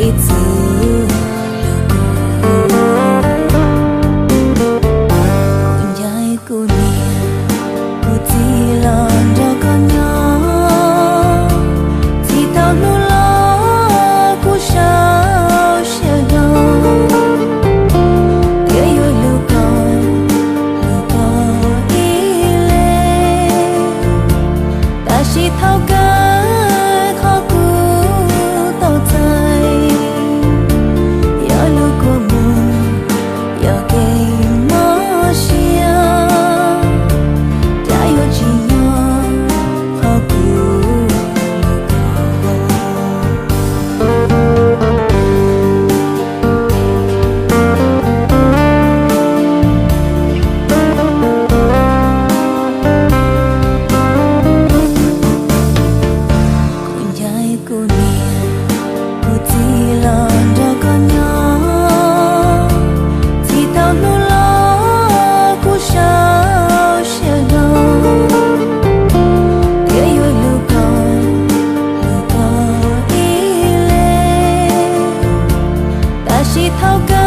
ib txwm lug koj. Kuv ncaim kuv niam, kuv txiv los nrog koj nyob, txij thaum hnub los kuv sau siab zog, thiab yuav lug koj, lug koj ib leeg. Tab sis thaum kawg qhov kuv tau txais, yog lub kua muag, yog kev mob siab, cas yuav tsis yog qhov kuv lug koj. Kuv ncaim kuv niam, kuv txiv los nrog koj nyob, txij thaum hnub los kuv sau siab zog, thiab yuav lug koj, lug koj ib leeg. Tab sis thaum kawg